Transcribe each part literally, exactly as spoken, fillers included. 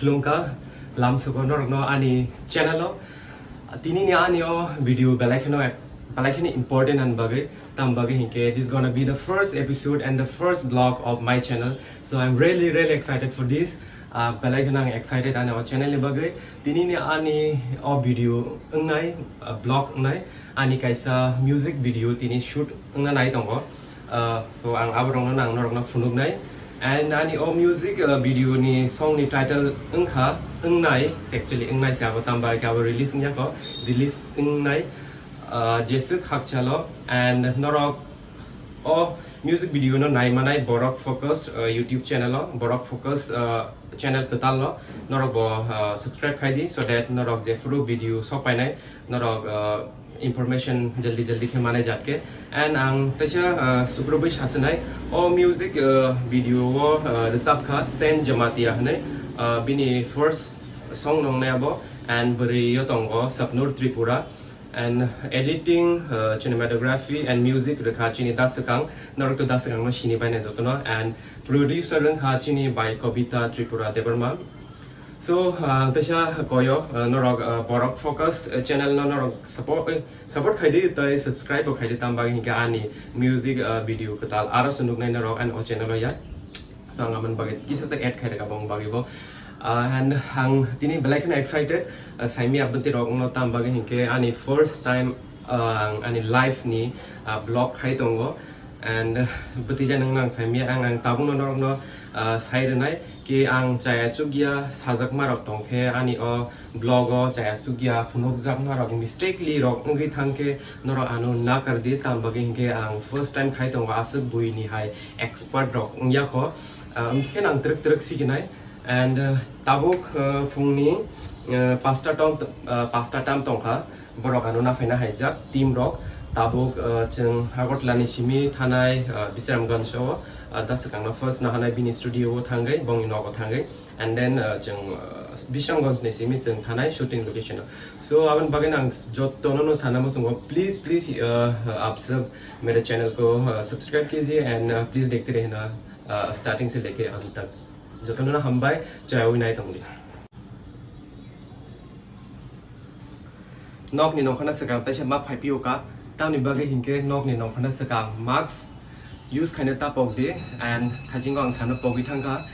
Lungka lamsuko norokno ani channel o. Tini ni ani o video belai kheno, belai kheno important ani bagwi. Tam bagwi hinkhe this is gonna be the first episode and the first vlog of my channel. So I'm really, really excited for this. Ah, belai kheno ang excited ani o channel ni bagwi. Tini ni ani o video wngnai, ah, vlog wngnai. Ani kaisa music video tini shoot wngna nai tongo. Ah, so ang aborokno ang norokno phunuknai. And ani o music, ah, video ni song ni title wngkha Wngnai, actually Wngnai se abo, tamba khe abo release wngya kho, release wngnai, ah, jeswk hakchalo. And norok o music video no nai manai Borok Focus, ah, YouTube channel o, Borok Focus, ah, channel kwtal no norok bo, ah, subscribe khai di, so that norok jephuru video sok painai norok, ah, information jaldi jaldi khe manai jat khe. And ang teisa, ah, sukrubwi sasinai, o music, ah, video o, ah, rwchap kha Sen Jamatia hwnwi, ah, bini first song nongnai abo, and bwrwi o tongo Sapnur Tripura, and editing, ah, cinematography and music rwkha chini da swkang, norok to da swkang no sini bainai jotono, and producer wngkha chini bai Kobita Tripura Debbarma. So, ah, ang teisa koyo, ah, norok, ah, Borok Focus, ah, channel no norok support, eh, support khai di, tei subscribe bo khai di, tam bagwi hinkhe ani music, ah, video kwtal aro se nuknai norok ani o channel o ya. So, ang amoni bagwi kisa sa add khai rwkha bong bagwi bo. Ah, and ang tini belai kheno excited, ah, saimi abwti rok no, tam bagwi hinkhe ani first time, ah, ang ani life ni, ah, vlog khai tongo. And, uh, bwtwi janang nang saimya ang, ang tabukno norokno, uh, sai rwnai ki ang chaya chukya sajakma rok tongkhe ani o vlog o chaya chukya phunukjakma rok mistakenly rok wngwi thangkhe norok ano nakar di, tam bagwi hinkhe ang first time khai tongo aswk buini hai expert rok wngya kho, uh, wngkhe ang twrwk twrwk sikinai. And, uh, tabuk, uh, phungni, uh, pasta tom, uh, pasta tam tongkha. Borok ano naphaina haijak team rok. Tabuk, uh, chwng Agartala ni simi thanai, uh, Bisramganj o, uh, da swkang no first nahanai bini studio o thangwi, bongni nogo thangwi. And then, uh, chwng, uh, Bisramganj ni simi chwng thanai shooting location o. So, aboni bagwi ang jotono no sana muchungo, please, please, uh, uh, aap sab mere channel ko, uh, subscribe kijiye and, uh, please dekhte rahena, uh, starting se leke antak. Jotono no hambai, chaywi nai tongdi. Nokni nongkhorna swkang teisa ma phaiphio ka, tamni bagwi hinkhe nokni nongkhorna swkang mask use khaina ta pokdi, and thaisingo ang sana pogwi thangkha.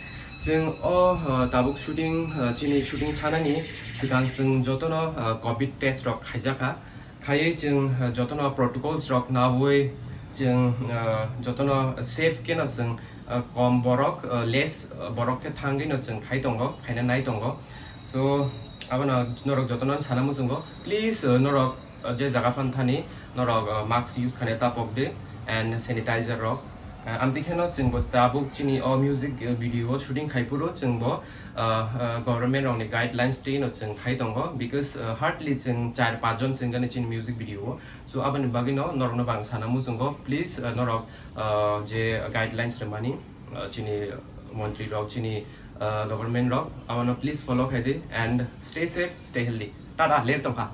Chwng o, uh, tabuk shooting, uh, chini shooting thanani swkang chwng jotono, uh, covid test rok khaijakha. Khaiwi chwng, uh, jotono protocols rok nawi chwng, uh, jotono safe kheno chwng, uh, kom borok, uh, less, uh, borok khe thangwino chwng khai tongo, khaina nai tongo. So, abono norok jotono sana muchungo, please, uh, norok, uh, je jaga phan thani norok, uh, mask use khaina ta pokdi and sanitizer rok. Uh, amtwi kheno chwngbo tabuk chini o music, uh, video o shooting khai phuru chwngbo, uh, uh, government rokni guidelines twi no chwng khai tongo, because, uh, hardly chwng char panch jon se wngkha chini music video o. So aboni bagwi no norok no bang sana muchungo, please, uh, norok, uh, je guidelines rwmani, uh, chini montri rok, chini, uh, government rok, abono please follow khai di and stay safe, stay healthy. Tata, ler tongkha.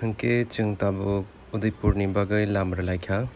Hwnkhe chwng tabuk Udaipurni bagwi lama rwlaikha.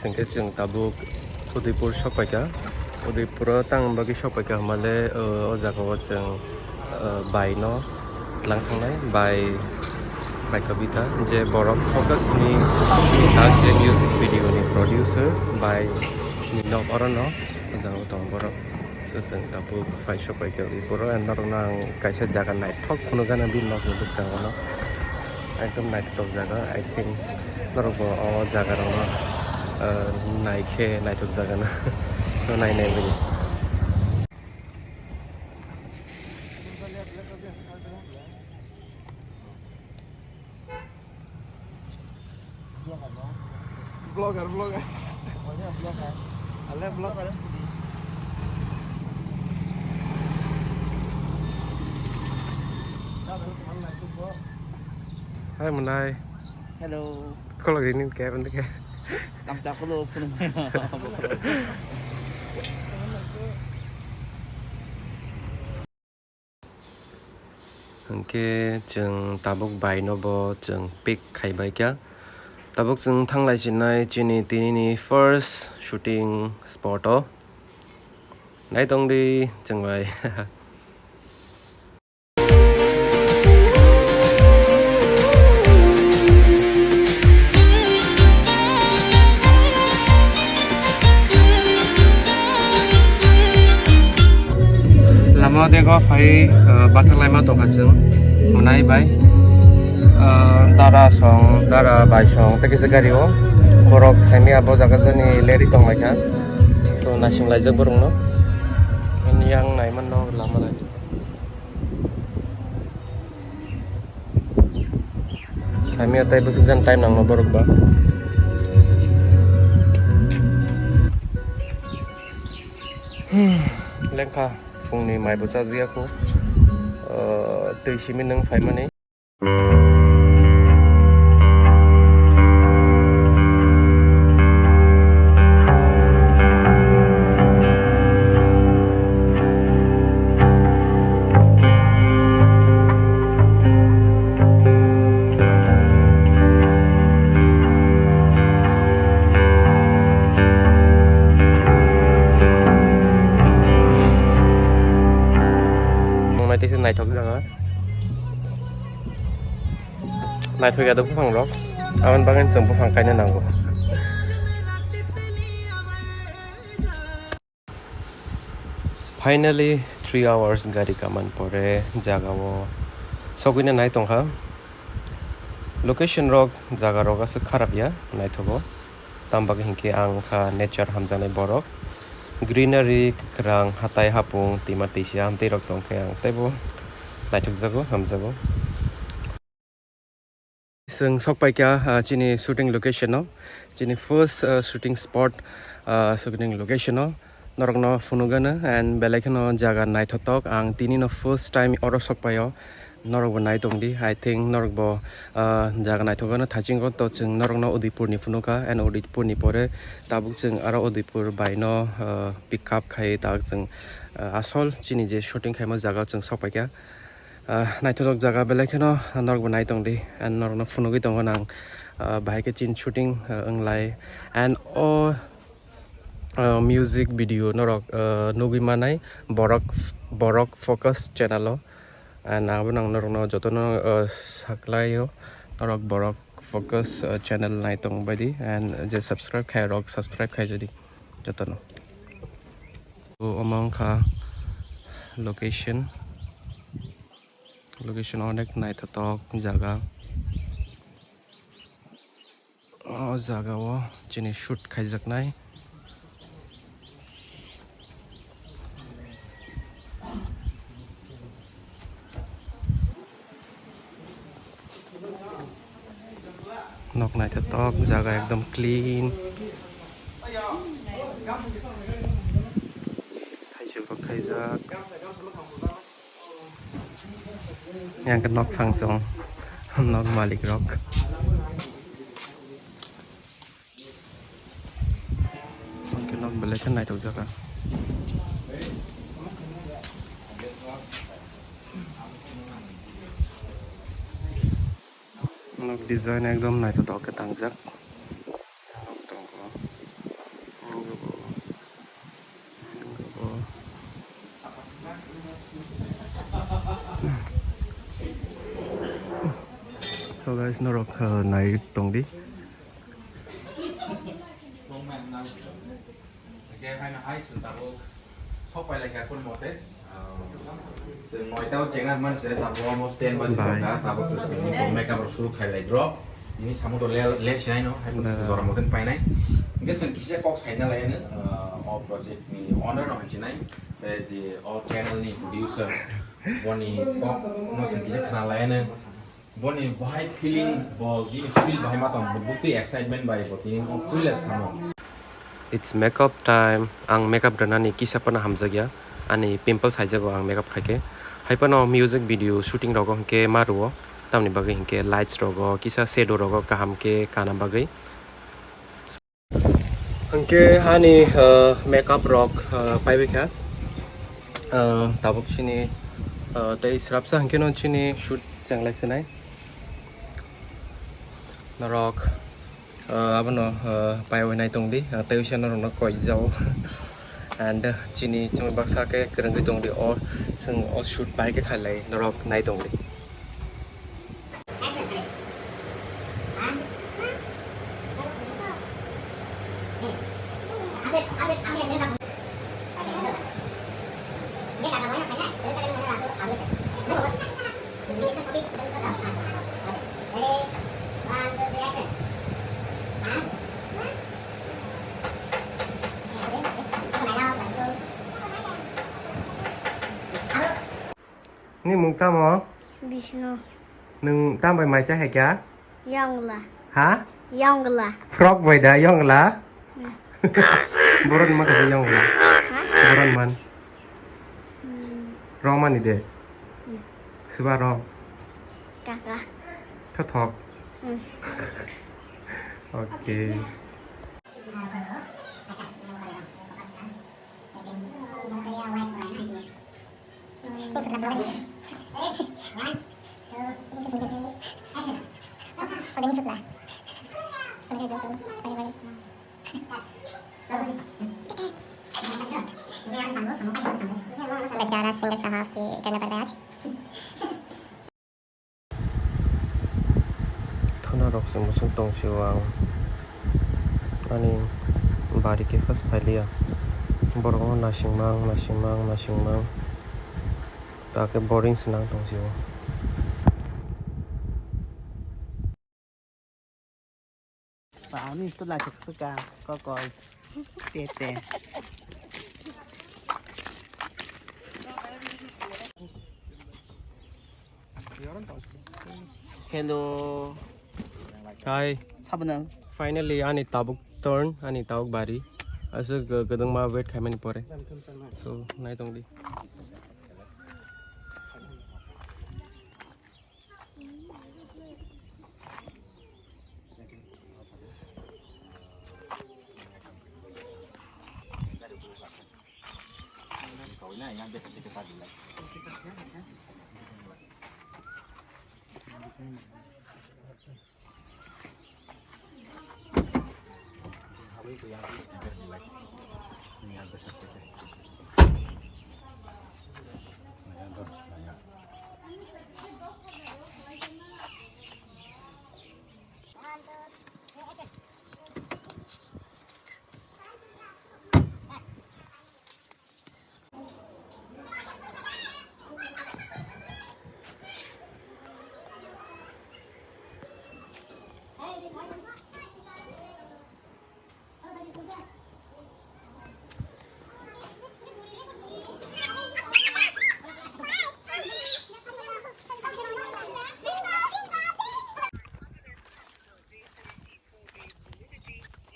Hwnkhe chwng tabuk Udaipur sokpaikha. Udaipuro tang bagwi sokpaikha hwnmale, o, o jagao chwng, o, baino tlang thangnai, bai, bai Kavita, je borok Focus ni, ni tak je music video ni producer, bai ni nok orono, o jagao tongo borok. So, chwng tabuk phai sokpaikha Udaipuro, and norokno ang kaisa jaga naithok phunukgana bini nokni bwskango no. Ekdom naithotok jaga, I think norokbo o jaga rokno, uh, naikhe naithok jaga no. So, nai nai bini. Vlogger, vlogger. Ale vlogger. Hai, Mwnai. Hello. Kolok rini kaya bende kaya. Tamsa kolo phunuk. Hwnkhe chwng tabuk baino bo chwng pick khaibaikha. Tabuk chwng thanglai sinai chini tinini first shooting spot o. Naitongdi chwng bai. Lama dego phai, uh, bathang laima tongkha chwng, Mwnai bai, uh, dara song, dara bai song, tei kisa gari o borok saimaya bo jaga jani leri tonglaikha. So, naising laijak borokno. Yang naimanno lama lai. Saimaya tei bwswk jan time nangno borok ba. Hmm, lengkha phungni maibo chajiyakho. Uh, twi simi nwng phaimani. Mwnai teisa naithok jaga. Naithok ya do buphang rok. Aboni bagwi chwng buphang kaina nango. Finally, three hours gari kaman pore jaga o sogwina nai tongkha. Location rok, jaga rok aswk kharap ya, naithogo. Tamo bagwi hinkhe ang wngkha nature hamjaknai borok. Greenery, kwkhwrang, hatai hapung, twima twisa, amtwi rok tongkhe ang teibo naithokjago, hamjago. Chwng sokpaikha, ah, chini shooting location o, chini first, ah, shooting spot, ah, shooting location o. Norokno phunukgano and belai kheno jaga naithotok. Ang tinino first time oro sokpaio. Norokbo nai tongdi, I think norokbo, ah, jaga naithokgano thachingo. To chwng norokno Udaipurni phunukha and Udaipurni pore tabuk chwng aro Udaipur baino, ah, pick up khai tak chwng, ah, asol chini je shooting khaima jaga chwng sokpaikha. Ah, naithotok jaga belai kheno norokbo nai tongdi and norokno phunugwi tongo nang, ah, bahai khe chini shooting, ah, wnglai and o, ah, music video norok, ah, nugwi manai borok, borok Focus channel o and abo nang norokno jotono, ah, saklaio norok borok Focus, ah, channel nai tong baidi and je subscribe khai rok subscribe khai jodi jotono. O, omo wngkha location. Location onek naithotok jaga. O jaga o chini shoot khaijaknai. Nok naithotok, jaga ekdom clean. Thaiswk rok khaijak. Yang ke nok phangsong, nok malik rok. Hwnkhe nok belai khe naithok jaka. Nok design ekdom naithotok khe tangjak. Nok tongo. So guys, norok, uh, nai tongdi. Hwnkhe haino hai chwng tabuk sok pailai kha kunu mote. Ah, chwng noita o chengna man se tabuk almost ten baji tongkha, tabuk se chwng makeup rok suru khailai drop. Nini samung to le, le sinai no, hai kunu jora moten painai. Hwnkhe chwng kisa kok saina lai ano, ah, o project ni owner no hinsinai, tei je o channel ni producer, boni kok no chwng kisa khna lai ano. Boni bahai feeling, bo bini feel bahai ma tong, bo bwtwi excitement bai bo tini o puila samo. It's makeup time. Ang makeup rwnani kisa phano hamjakya. Ani pimple saijago ang makeup khaikhe. Hai phano music video shooting rogo hinkhe ma rwo. Tamni bagwi hinkhe lights rogo, kisa shadow rogo kaham khe kana bagwi. Hwnkhe ani, uh, makeup rok, uh, paibai kha. Uh, tabuk chini, uh, tei srapsa hwnkhe no chini shoot chenglai sinai. Norok, uh, abono, uh, paiwi nai tongdi, uh, tei uaisa norokno koi jao. And, uh, chini chwngno baksa khe kwrwngwi tongdi o chwng o shoot bai khe khailai norok nai tongdi. Ni mung tamo? Bishnu. Nwng tam bai mai cha hai kya? Yongla. Ha? Yongla. Frog bai da yongla? Hmm. Boron ma kasi yongla. Ha? Boron man. Hmm. Rong mani de. Hmm. Siba rong. Kaka. Thothok. Hmm. Okay. बेचारा सिंगर साहब के कहना पड़ रहा है आज। Thuna rok se muchung tong sio ang ani bari khe first phailiya borok no nasing mang nasing mang nasing mang ta khe boring se nang tong sio. Ani tu la khe suka kokoi tete. Hello. Hi. Sabnang. Finally, ani tabuk turn, ani tabuk bari. Aswk, uh, kwdwngma wait khaimani pore. So, nai tongdi.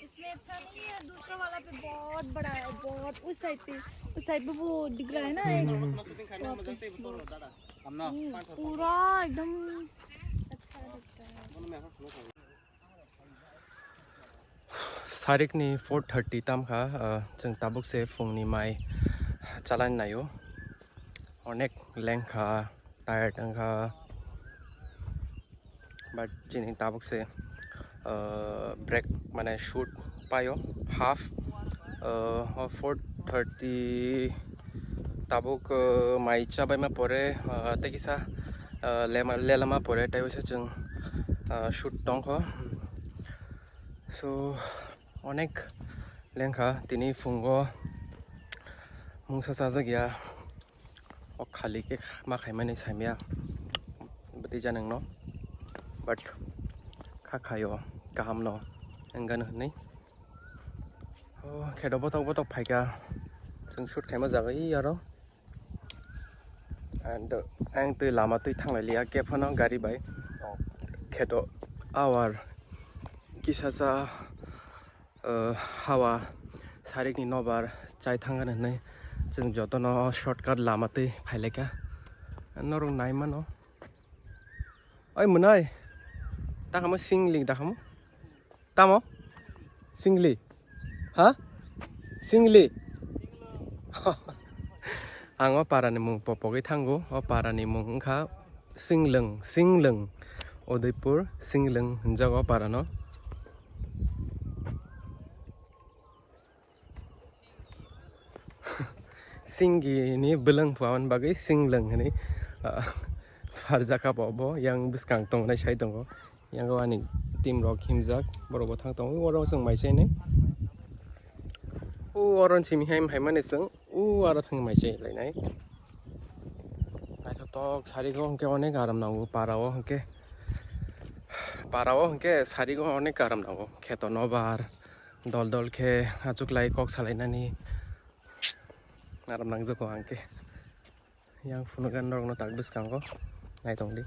इसमें अच्छा नहीं है, दूसरा वाला पे बहुत बड़ा है, बहुत। उस साइड पे, उस साइड पे वो दिख रहा है ना एक। हम्म, हम्म। हम्म, पूरा एकदम अच्छा लगता है। Sarikni four thirty tamkha, uh, chwng tabuk se phungni mai chalani naio. Onek lengkha, tired wngkha. But chini tabuk se, uh, break mane shoot paio half, uh, four thirty tabuk, uh, mai chabaima pore, uh, tei kisa, uh, lema, lelama pore tei waisa chwng ah, shoot tongkho. So, onek lengkha tini phungo mungsa chajak ya. O khali khe ma khaimani saimya bwtwi janwngno, but kha khaio kahamno wngano hwnwi. O kheto bothok bothok phaikha, chwng shoot khaima jaga aro. And ang twi lama twi thanglailiya khe phano gari bai kheto awar kisa sa, uh, hawa sarikni nobar chai thangani hwnwi chwng jotono shortcut lama twi phailaikha. Norok nai mano. Oi mwnai. Takamo singli dakamo. Tamo? Singli. Ha? Singli. Ang o parani mung popogwi thango. O parani mung wngkha Singlwng, Singlwng, Udaipur, Singlwng hinjago parano. Singini bwlwng phuarmani bagwi Singlwng hinwi, ah, pharjakha bo, bo yang bwskang tongnai sai tongo. Yang ani team rok himjak, borok bo thang tongo, oro chwng mai sai nai. O oro simi hai, hai mani chwng. O aro thang mai se lainai. Naithotok sari go hwnkhe onek aram nango para o hwnkhe. Para o hwnkhe sari go onek aram nango. Kheto nobar dol dol khe achuklai kok salainani aram nangjago hwnkhe. Yang phunukgan norokno tak bwskango naitongdi.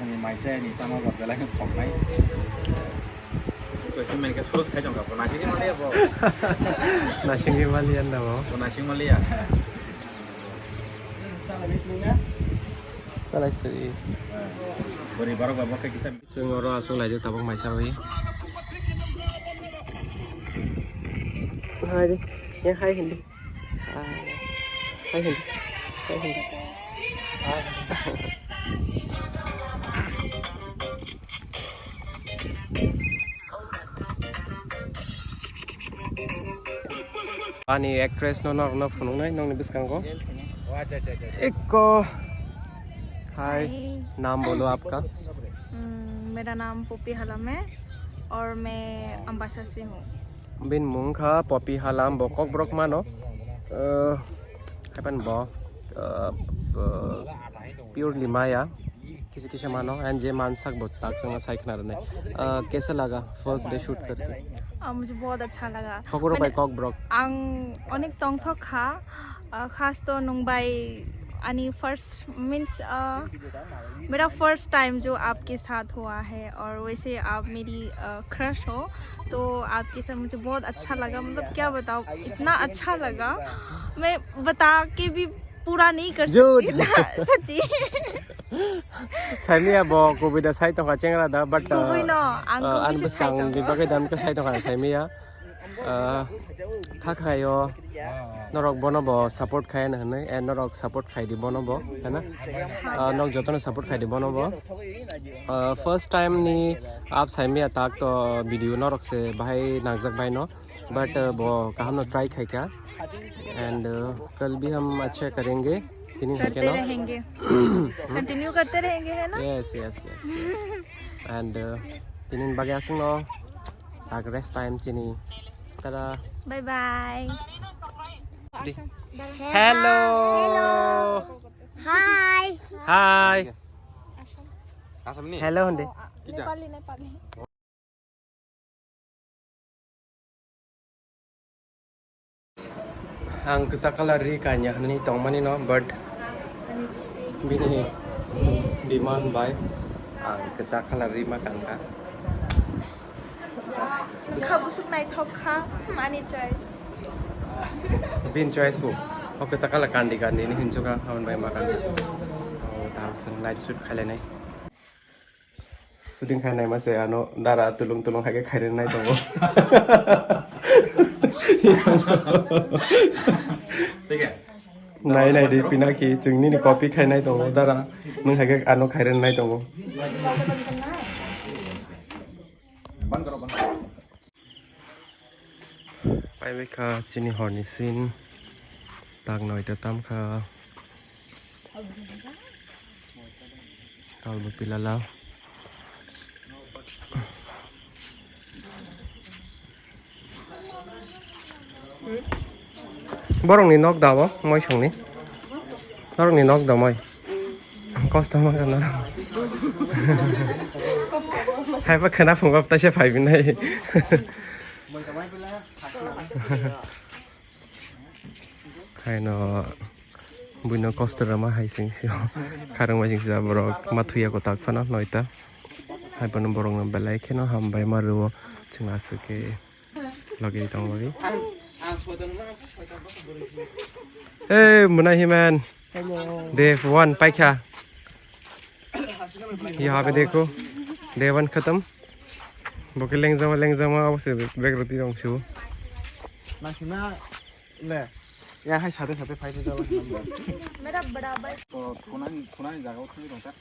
Ani mai chai ni sama ba belai no thok nai. Ko ki men ke sos khai jong ka, ko nasi ki mali ya bo. Nasi ki mali ya na bo. Ko nasi mali ya. Salai sri. Bori barok ba bo ke kisa. Chwng oro aswk laijak tabuk mai sawi. Hai de, ya hai hindi. Hai. Hai hindi. Hai hindi. Ani actress no norokno phunuknai nokni bwskango. Ekko. Hi. Hi. Naam bolo aapka? Hmm, mera naam Poppy Halam hai aur main Ambasa se hoon. Bini mung kha Poppy Halam, bo Kokborok mano. Eh, haipan bo, eh, eh, purely Maya. Kisa kisa mano, and je mansak bo tak chwngno sai khna rwnai. Ah, kaisa laga first day shoot karke? Ah, mujhe bahut acha laga. Khokoro bai Kokborok. Ang onek tongthok kha, ah, khas to nwng bai ani first means, ah, mera first time jo aapke saath hua hai aur waise aap meri, ah, crush ho, to aapke saath mujhe bahut acha laga, matlab kya batao, itna acha laga, main bata ke bhi pura nahi kar sakti. Jhut. Sachi. Saimia bo kubui da sai tongkha chengra da, but, uh, kubui no, ang uh, kubui se sai bwskang tongo. Ni bagwi dam khe sai tongkha saimia. Uh, kha khaio norok bono bo support khai na hwnwi, and norok support khai di bono bo, hena? Uh, nok jotono support khai di bono bo. Uh, first time ni aap saimia tak to video norok se bahai nangjak bai no. But, uh, bo kaham no try khai kha. And, uh, kal bhi hum acha karenge. Tini hai keno. Karte rahenge. Continue karte rahenge, hai na? Yes, yes, yes, yes. And, uh, tini bagwi aswk no. Tak rest time chini. Tada. Bye bye. Hello. Hi. Hi. Hello, hindi. Nepali, Nepali. Ang kwchak kalar ri kanya hwnwi tongmani no, but bini demand bai ang kwchak kalar ri ma kankha. Kha busuk naithok kha, ani choice. Bini choice bo. O kwchak kalar kandi kandi ni hinsuka, aboni bai ma kankha. O, ta chwng night shoot khailainai. Shooting khainai ma se ano dara tulung tulung hai khe khairwi nai tongo. Thik hai. Nai nai di Pinaki, chwng nini copy khai nai tongo dara, nwng hai khe ano khai rw nai tongo. Pai bai kha chini horni sin, tak noita tam kha. Talbo pilala. Borokni nok da bo, moi songni. Norokni nok da moi. Kosto ma ka norok. Hai ba khana phungo taisa phai binai. Haino buino kosto rwma hai sing sio. Kharwngma sing sio borok ma thuya kotak phano noita. Hai bono borokno belai kheno hambai ma rwo chwng aswk khe logi tong logi. Hey, mwnai himan. Hello. Day one paikha. Yaha pe dekho. Day one khatam. Bo khe lengjama, lengjama, abo se bag rwtwi tong sio. Naisingna le. Ya hai sade sade phai thajak. Mera bada bhai. To khunani, khunani jaga o thangwi tong ta.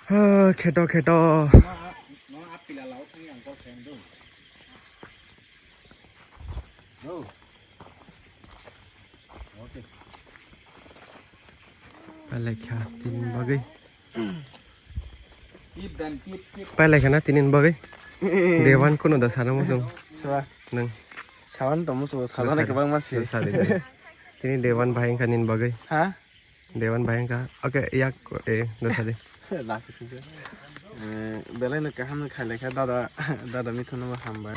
Ha, kheto, kheto. No, no, a pila lao thangwi ang kok khaiyang do. Do. Pailai kha tinin bagwi. Pailai kha na tinin bagwi. Day one kuno da sana muchung. Swa. Nang. Sawan to muchung sajana kwbangma si. Sadi. Tini day one bahai wngkha nini bagwi. Ha? Day one bahai wngkha. Okay, yak, eh, do sadi. Last session. Eh, belai no kaham no khailai kha dada, dada Mithun no hambai.